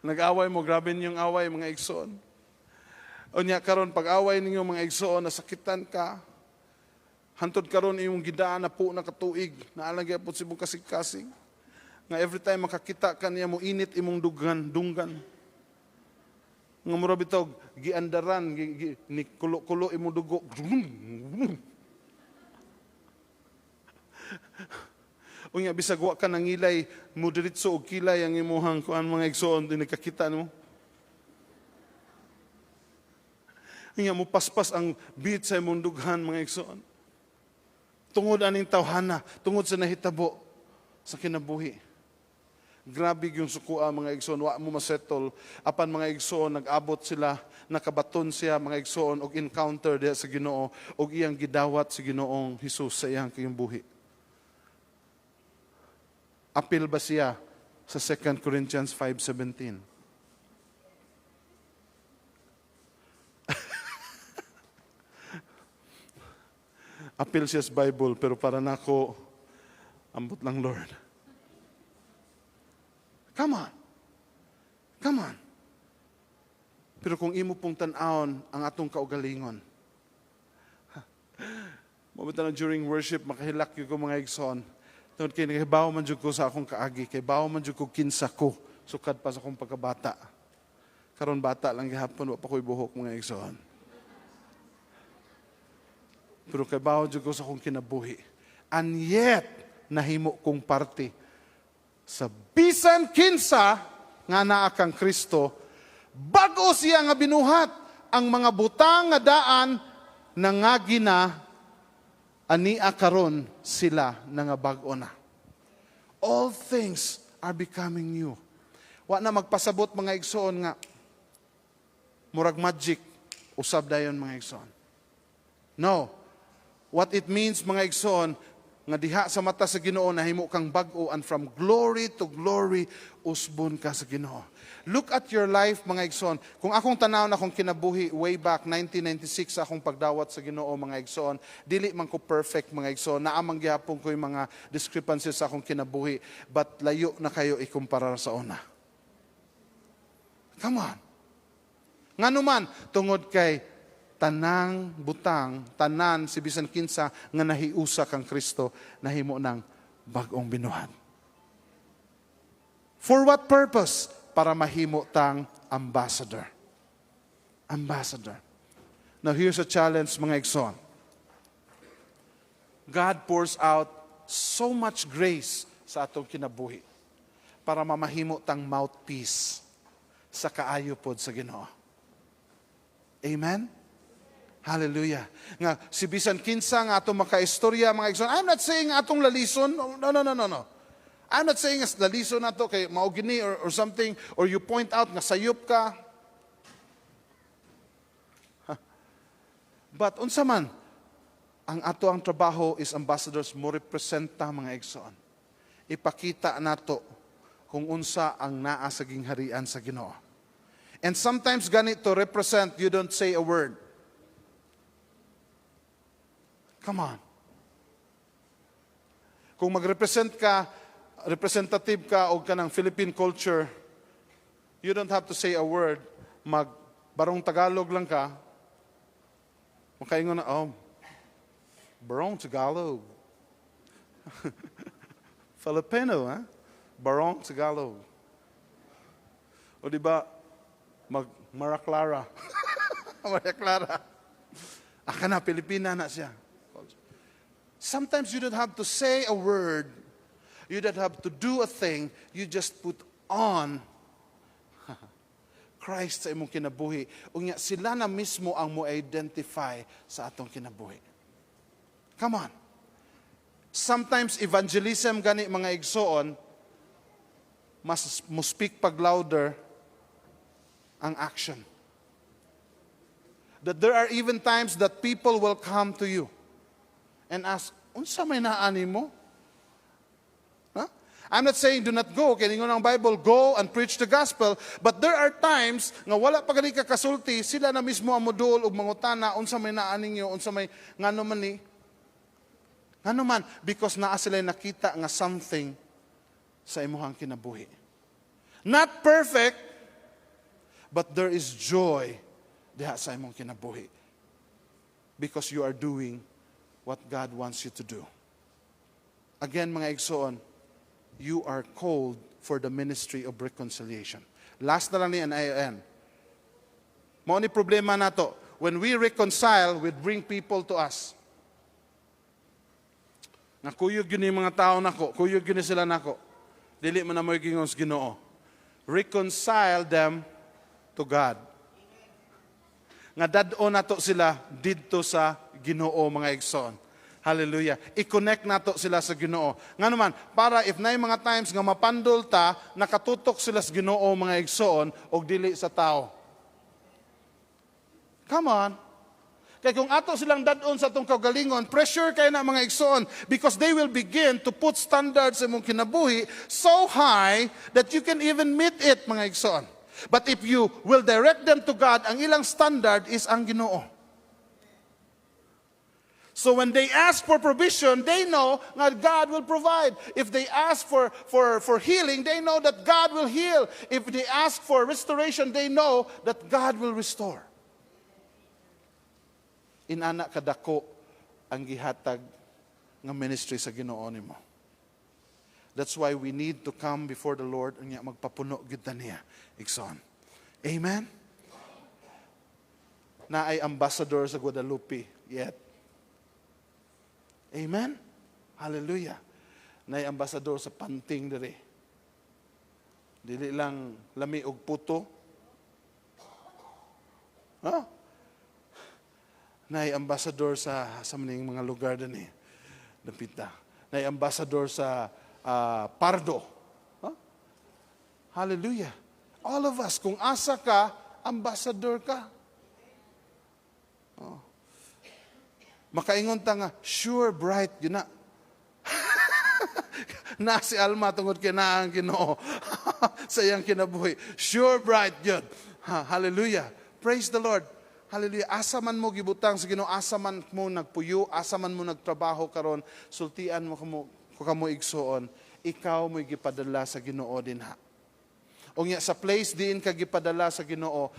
Nag-away mo, grabe ninyong away mga igsoon. Unya karon pag-away ninyo mga igsoon, nasakitan ka. Hantod karon imong gidaan na po na katuig, naalang gyapon sa imong kasig-kasig. Nga every time makakita ka niya mo init imong dunggan. Nga mura bitaw giandaran, ni kulo-kulo imong dugo. Unya bisag wa ka nangilay, mo diretso og kilay ang imuhang kuan mga igsoon din nakakita nimo. Unya mo paspas ang bit sa imong dughan mga igsoon. Tungod aning tawhana, tungod sa nahitabo sa kinabuhi. Grabe yung sukua mga igsoon, wa mo masettle. Apan mga igsoon, nag-abot sila, nakabaton siya mga igsoon og encounter diha sa Ginoo og iyang gidawat sa Ginoong Hesus sa iyang kinabuhi. Apil ba siya sa 2 Corinthians 5:17? Apil siya sa Bible, pero para nako, ambot lang, Lord. Come on. Come on. Pero kung imo pong tan-awon ang atong kaugalingon, mabita na during worship, makahilak gyud ko, mga igsoon. Tungod kay nakahibaw man jud ko sa akong kaagi, kay bawo man jud ko kinsa ko, sukad pa sa akong pagkabata. Karon bata lang gihapon, wa pa ko'y buhok, mga igsoon. Pero kay bawo jud ko sa akong kinabuhi. And yet, nahimo kong parte sa bisan kinsa nga naa kang Kristo, bag-o siya nga binuhat. Ang mga butang nga daan nangagi na, ania karon sila nga bag-o na. All things are becoming new. Wa na magpasabot, mga igsoon, nga murag magic usab dayon, mga igsoon. No. What it means, mga igsoon, nga diha sa mata sa Ginoo nahimo kang bag-o and from glory to glory usbon ka sa Ginoo. Look at your life, mga igsoon. Kung akong tanaw na akong kinabuhi way back 1996 sa akong pagdawat sa Ginoo, mga igsoon, dili man ko perfect, mga igsoon. Naa man gihapon ko yung mga discrepancies sa akong kinabuhi, but layo na kayo ikumpara sa una. Come on. Ngano man? Tungod kay tanang butang, tanan si bisan kinsa nga nahiusa kang Kristo, nahimo ng bag-ong binuhat. For what purpose? Para mahimo tang ambassador. Ambassador. Now here's a challenge, mga igsoon. God pours out so much grace sa atong kinabuhi para mamahimo tang mouthpiece sa kaayo pod sa Ginoo. Amen? Hallelujah. Nga si bisan kinsa nga atong makaistorya, mga igsoon. I'm not saying atong lalison. No, no, no, no, no. I'm not saying as lalison nato kay mao gini or something or you point out nga sayop ka. But unsa man ang ato ang trabaho is ambassadors mo representa, mga igsoon. Ipakita nato kung unsa ang naa sa gingharian sa Ginoo. And sometimes gani to represent, you don't say a word. Come on. Kung mag-represent ka, representative ka o ka ng Philippine culture, you don't have to say a word. Mag barong Tagalog lang ka. Makaingon na, "Oh, barong Tagalog. Filipino, ha? Barong Tagalog." O di ba, mag Maria Clara. Maria Clara. Aka na, Pilipina na siya. Sometimes you don't have to say a word. You don't have to do a thing. You just put on Christ sa imong kinabuhi. Unya sila na mismo ang mo identify sa atong kinabuhi. Come on. Sometimes evangelism gani, mga igsoon, mas mo speak pag louder ang action. That there are even times that people will come to you and ask, "Unsa may naa nimo?" Huh? I'm not saying do not go. Kaya ingon ang Bible, go and preach the gospel. But there are times nga wala pa gani ka kasulti, sila na mismo ang moduol og mangutana, "Unsa may naa ninyo, unsa may, ngano man ni?" Ngano man? Because naa sila nakita nga something sa imuhang kinabuhi. Not perfect, but there is joy diha sa imong kinabuhi. Because you are doing what God wants you to do. Again, mga igsoon, you are called for the ministry of reconciliation. Last na lang ni NIN. Mao ni problema nato. When we reconcile, we bring people to us. Nga kuyog yun yung mga tao nako, kuyog yun sila nako. Dili man na mo gingon sa Ginoo. Reconcile them to God. Nga dad-on nato sila didto sa Ginoo, mga igsoon. Hallelujah. I-connect nato sila sa Ginoo. Nga naman, para if naay mga times nga mapandol ta, nakatutok sila sa Ginoo, mga igsoon, og dili sa tao. Come on. Kay kung ato silang dad-on sa atong kaugalingon, pressure kay na, mga igsoon, because they will begin to put standards sa imong kinabuhi so high that you can even meet it, mga igsoon. But if you will direct them to God, ang ilang standard is ang Ginoo. So when they ask for provision, they know that God will provide. If they ask for healing, they know that God will heal. If they ask for restoration, they know that God will restore. Inana kadako ang gihatag nga ministry sa Ginoo nimo. That's why we need to come before the Lord unya magpapuno gyud ta niya, igsoon. Amen. Naay ambassador sa Guadalupe yet. Amen? Hallelujah. Naay ambassador sa Panting diri. Dili lang lami og puto. Ha? Naay ambassador sa maning mga lugar dinhi. Dapita. Naay ambassador sa Pardo. Huh? Hallelujah. All of us, kung asa ka, ambassador ka. Oh. Makaingon ta nga, "Sure, bright, yun na." Na si Alma tungod kay naa ang Ginoo sa iyang kinabuhi. Sure, bright, yun. Ha, hallelujah. Praise the Lord. Hallelujah. Asa man mo gibutang sa Ginoo, asa man mo nagpuyo, asa man mo nagtrabaho karon, sultian mo kamo igsuon, ikaw mo'y gipadala sa Ginoo dinha. Unya sa place diin ka gipadala sa Ginoo,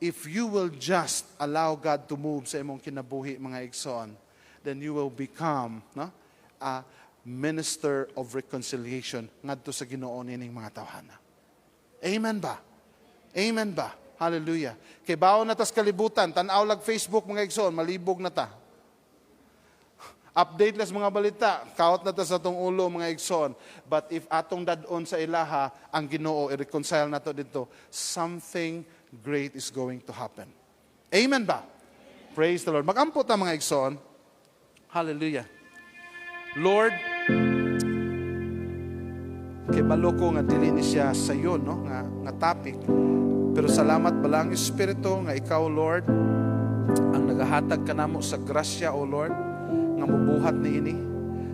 if you will just allow God to move sa imong kinabuhi, mga igsoon, then you will become, no, a minister of reconciliation ngadto sa Ginoo nining mga tawhana. Amen ba? Amen ba? Hallelujah. Kay bawo na tas kalibutan, tan-aw lag Facebook, mga igsoon, malibog na ta. Update las mga balita, kawat na ta sa atong ulo, mga igsoon. But if atong dad-on sa ilaha ang Ginoo, i-reconcile nato dito, something great is going to happen. Amen ba? Praise the Lord. Magampo ta, mga igsoon. Hallelujah. Lord, kay balo ko nga dili ni siya sayo, no, nga topic. Pero salamat, Balaang Espiritu, nga ikaw, Lord, ang nagahatag kanamo sa grasya, O Lord, nga mubuhat niini.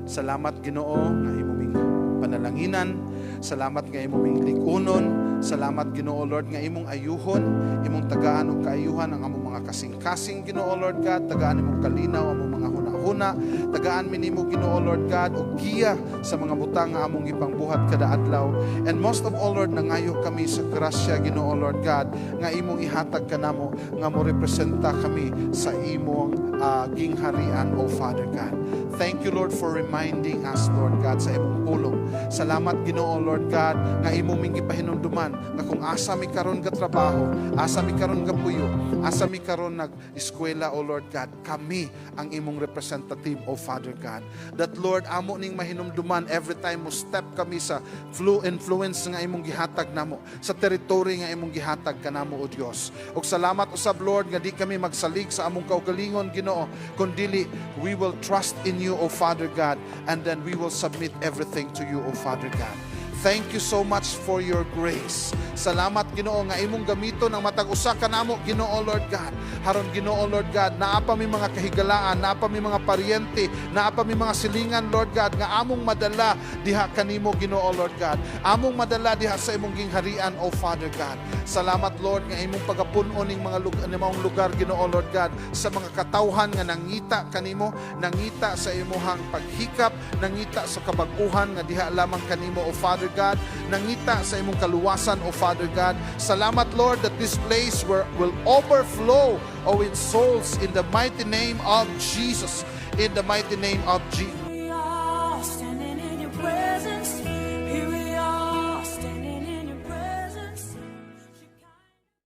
Salamat, Ginoo, nga imo ming panalanginan. Salamat nga imo ming likunon. Salamat, Ginoo Lord, nga imong ayuhon, imong tagaan og kaayuhan ang among mga kasing-kasing, Ginoo Lord God, tagaan imong kalinaw among mga huna-huna, tagaan mi nimo, Ginoo Lord God, og giya sa mga butang nga among gipangbuhat kada adlaw. And most of all, Lord, nangayo kami sa grasya, Ginoo Lord God, nga imong ihatag kanamo nga mo representa kami sa imong gingharian, O Father God. Thank you, Lord, for reminding us, Lord God, sa imong pulong. Salamat, Ginoo Lord God, nga imo ming gipahinumduman nga kung asa mi karon ga trabaho, asa mi karon ga puyo, asa mi karon nag eskwela, O Lord God, kami ang imong representative, O Father God. That, Lord, amo ning mahinumduman every time mo step kami sa influence nga imong gihatag namo, sa territory nga imong gihatag kanamo, O Dios. Ug salamat usab, Lord, nga di kami magsalig sa among kaugalingon, Ginoo, kundili we will trust in you, O Father God, and then we will submit everything to you, O Father God. Thank you so much for your grace. Salamat, Ginoo, nga imong gamiton ang matag usa kanamo, Ginoo Lord God. Haron, Ginoo Lord God, naa pa mi mga kahigalaan, naa pa mi mga paryente, naa pa mi mga silingan, Lord God, nga among madala diha kanimo, Ginoo Lord God. Among madala diha sa imong gingharian, O Father God. Salamat, Lord, nga imong pagapun-on ning mga lugar, maong lugar, Ginoo Lord God, sa mga katawhan nga nangita kanimo, nangita sa imuhang paghikap, nangita sa kabag-uhan nga diha lamang kanimo, O Father God, nangita sa imong kaluwasan, O Father God. Salamat, Lord, that this place where will overflow, oh, with souls in the mighty name of Jesus. In the mighty name of Jesus.